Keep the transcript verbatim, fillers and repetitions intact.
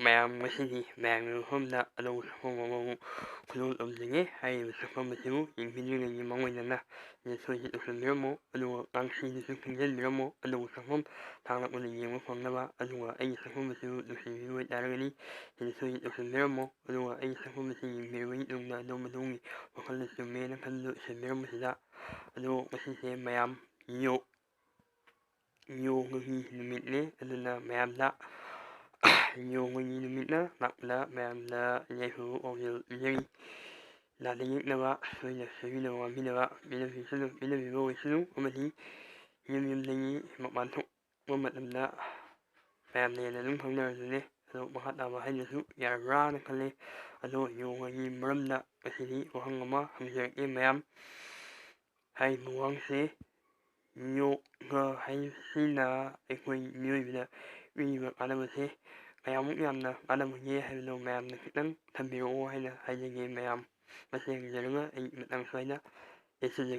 ꯃꯌꯥꯝ ꯉꯁꯤꯗꯤ ꯃꯌꯥꯝꯒꯤ ꯃꯐꯝꯗ ꯑꯅꯧꯕ ꯁꯛꯐꯝ ꯑꯃꯃꯨꯛ ꯈꯨꯗꯣꯜ ꯇꯝꯖꯒꯦ꯫ ꯍꯥꯏꯔꯤꯕ ꯁꯛꯐꯝ ꯑꯁꯤꯕꯨ ꯌꯦꯡꯕꯤꯗ꯭ꯔꯤꯉꯩꯒꯤ ꯃꯥꯡꯑꯣꯏꯅꯅ ꯁꯤꯗ ꯁꯣꯏꯗꯅ ꯇꯧꯁꯤꯟꯕꯤꯔꯝꯃꯨ, ꯑꯗꯨꯒ ꯉꯥꯡꯁꯤꯗꯁꯨ ꯈꯪꯖꯤꯟꯕꯤꯔꯝꯃꯨ, ꯑꯅꯧꯕ ꯁꯛꯐꯝ ꯊꯥꯡꯂꯛꯄꯗ ꯌꯦꯡꯕ ꯐꯪꯅꯕ꯫ ꯑꯗꯨꯒ ꯑꯩꯒꯤ ꯁꯛꯐꯝ ꯑꯁꯤꯕꯨ ꯅꯨꯡꯁꯤꯕꯤꯕ ꯑꯣꯏꯇꯥꯔꯒꯗꯤ ꯁꯤꯗ ꯁꯣꯏꯗꯅ ꯇꯧꯁꯤꯟꯕꯤꯔꯝꯃꯨ, ꯑꯗꯨꯒ ꯑꯩꯒꯤ ꯁꯛꯐꯝ ꯑꯁꯤ ꯌꯦꯡꯕꯤꯔꯕꯒꯤ ꯇꯨꯡꯗ ꯑꯗꯣꯝ ꯑꯗꯣꯝꯒꯤ ꯋꯥꯈꯜꯗ ꯆꯨꯝꯃꯦꯅ ꯈꯟꯕꯗꯨ ꯁꯤꯟꯕꯤꯔꯝꯕꯁꯤꯗ꯫ ꯑꯗꯣ ꯉꯁꯤꯁꯦ ꯃꯌꯥꯝ ꯌꯣ-, ꯌꯣꯒꯒꯤ ꯅꯨꯃꯤꯠꯅꯤ, ꯑꯗꯨꯅ ꯃꯌꯥꯝꯗ ꯌꯣꯒꯒꯤ ꯅꯨꯃꯤꯠꯅ ꯂꯥꯛꯄꯗ ꯃꯌꯥꯝꯗ ꯌꯥꯏꯐꯕ ꯄꯥꯎꯖꯦꯜ ꯄꯤꯖꯔꯤ꯫ ꯅꯥꯗ ꯌꯦꯛꯅꯕ, ꯁꯣꯏꯗ ꯁꯣꯏꯕꯤꯅꯕ ꯉꯥꯝꯕꯤꯅꯕ ꯄꯤꯅꯕꯤꯁꯅꯨ, ꯄꯤꯅꯕꯤꯕ ꯑꯣꯏꯁꯅꯨ, ꯑꯃꯗꯤ ꯌꯨꯝ ꯌꯨꯝꯗꯒꯤ ꯃꯄꯥꯟ ꯊꯣꯛꯄ ꯃꯇꯝꯗ ꯃꯌꯥꯝꯅ ꯍꯦꯟꯅ ꯑꯗꯨꯝ ꯈꯪꯅꯔꯗꯨꯅꯤ꯫ ꯑꯗꯣ ꯃꯈꯥ ꯇꯥꯕ ꯍꯥꯏꯗ꯭ꯔꯁꯨ ꯌꯥꯔꯕ꯭ꯔꯥꯅ ꯈꯜꯂꯤ꯫ ꯑꯗꯣ ꯌꯣꯒꯒꯤ ꯃꯔꯝꯗ ꯉꯁꯤꯗꯤ ꯋꯥꯍꯪ ꯑꯃ ꯍꯪꯖꯔꯛꯀꯦ ꯃꯌꯥꯝ꯫ ꯍꯥꯏꯔꯤꯕ ꯋꯥꯍꯪꯁꯤ, ꯌꯣꯒ ꯍꯥꯏꯕꯁꯤꯅ ꯑꯩꯈꯣꯏ ꯃꯤꯑꯣꯏꯕꯗ ꯄꯤꯔꯤꯕ ꯀꯥꯟꯅꯕꯁꯦ ꯀꯌꯥꯃꯨꯛ ꯌꯥꯝꯅ ꯀꯥꯟꯅꯕꯒꯦ ꯍꯥꯏꯕꯗꯣ ꯃꯌꯥꯝꯅ ꯈꯤꯇꯪ ꯊꯝꯕꯤꯔꯛꯑꯣ ꯍꯥꯏꯅ ꯍꯥꯏꯖꯒꯦ꯫ ꯃꯌꯥꯝ ꯃꯁꯦꯟ ꯌꯦꯡꯖꯔꯒ ꯑꯩ ꯃꯇꯥꯡ ꯁ꯭ꯋꯥꯏꯗ ꯌꯩꯁꯤꯟꯖꯒꯦ꯫